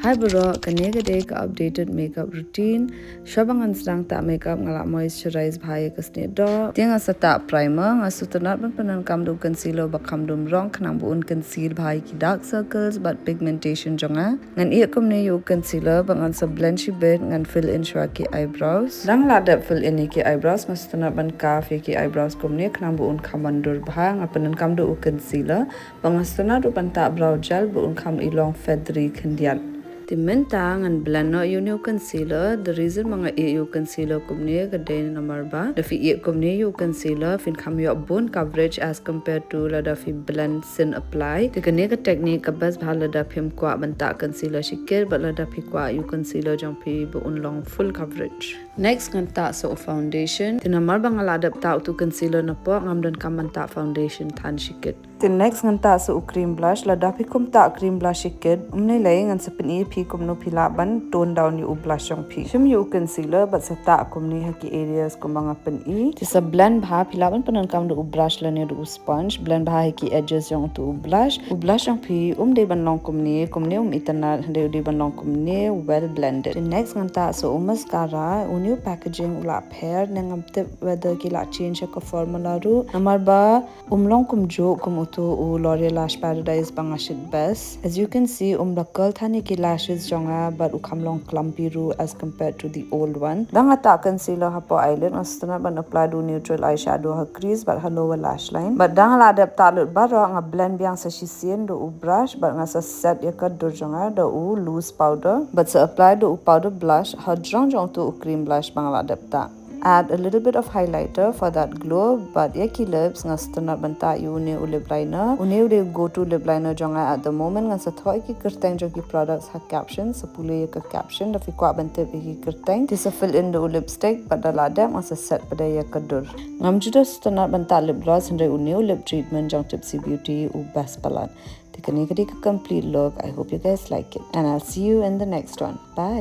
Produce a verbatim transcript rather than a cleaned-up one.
Hi baroh, kane ka dei ka updated makeup routine. Shwa ba ngan sdang tah makeup nga la moisturize bha ïa ka snieh doh. Te nga sa tah primer, nga sngewtynnat ban pyndonkam da u concealer ba kham dum rong khnang ba un conceal bha ïa ki dark circles bad pigmentation jong nga. Ngan ïeh kumne ïa u concealer bad ngan sa blend shibit, ngan fill in shwa ki eyebrows. Dang la dep fill in ïa ki eyebrows, nga sngewtynnat ban carve ïa ki eyebrows kumne khnang ba un kham wan dur bha. Nga pyndonkam da u concealer bad nga sngewtynnat ruh ban tah brow gel ba un kham i long feathery khyndiat. Te mynta ngan blend noh ïa une u concealer. The reason ba nga ïeh ïa u concealer kumne ka dei namar ba da phi ïeh kumne ïa u concealer phin kham ïoh bun coverage as compared to lada phi blend sien apply. Te kane ka technique ka best bha lada phim kwah ban tah concealer shikit bad lada phi kwah ïa u concealer jong phi ba un long full coverage. Next ngan tah sa u foundation. Te namar ba nga la dep tah utu concealer napoh, ngam donkam ban tah foundation than shikit. Te next ngan tah sa u cream blush. Lada phi khum tah cream blush shikit, um lei lei, ngan sa pyni ïa phi kumno phi lah ban tone down ïa u blush jong phi. Shim ïa u concealer bad sa tah kumne ha ki areas kumba nga pyni. Te sa blend bha, phi lah ban pyndonkam da u brush lane da u sponge. Blend bha ha ki edges jong utu u blush. U blush jong phi um dei ban long kumne, kumne um itynnad, hynrei u dei ban long kumne, well blended. Te next ngan tah sa u mascara. Une u packaging u la pher, ne ngam tip whether ki la change ïa ka formula ruh. Namar ba um long kumjuh kum utu u L'Oreal Lash Paradise ba nga shit best. As you can see, um da curl than ïa ki lashes jong nga bad u kham long clumpy ruh as compared to the old one. Da nga tah concealer hapoh eyelid, nga sngewtynnat ban apply da u neutral eyeshadow ha crease bad ha lower lash line. Bad da nga la dep tah lut baroh, nga blend biang sa shisien da u brush bad nga sa set ïa ka dur jong nga da u loose powder bad sa apply da u powder blush hajrong jong utu u cream blush ba nga la dep tah. Add a little bit of highlighter for that glow, bad ïa ki lips nga sngewtynnat ban tah ïa une u lip liner. Une u dei u go-to lip liner jong nga at the moment. Ngan sa thoh ïa ki kyrteng jong ki products ha caption, sa pule ïa ka caption da phi kwah ban tip ïa ki kyrteng. Te sa fill in da u lipstick bad da la dep ngan sa set pat ïa ka dur. Ngam ju da sngewtynnat ban tah lip gloss, hynrei une u lip treatment jong Tipsy Beauty u best palat. Te kane ka dei ka complete look. I hope you guys like it and I'll see you in the next one. Bye.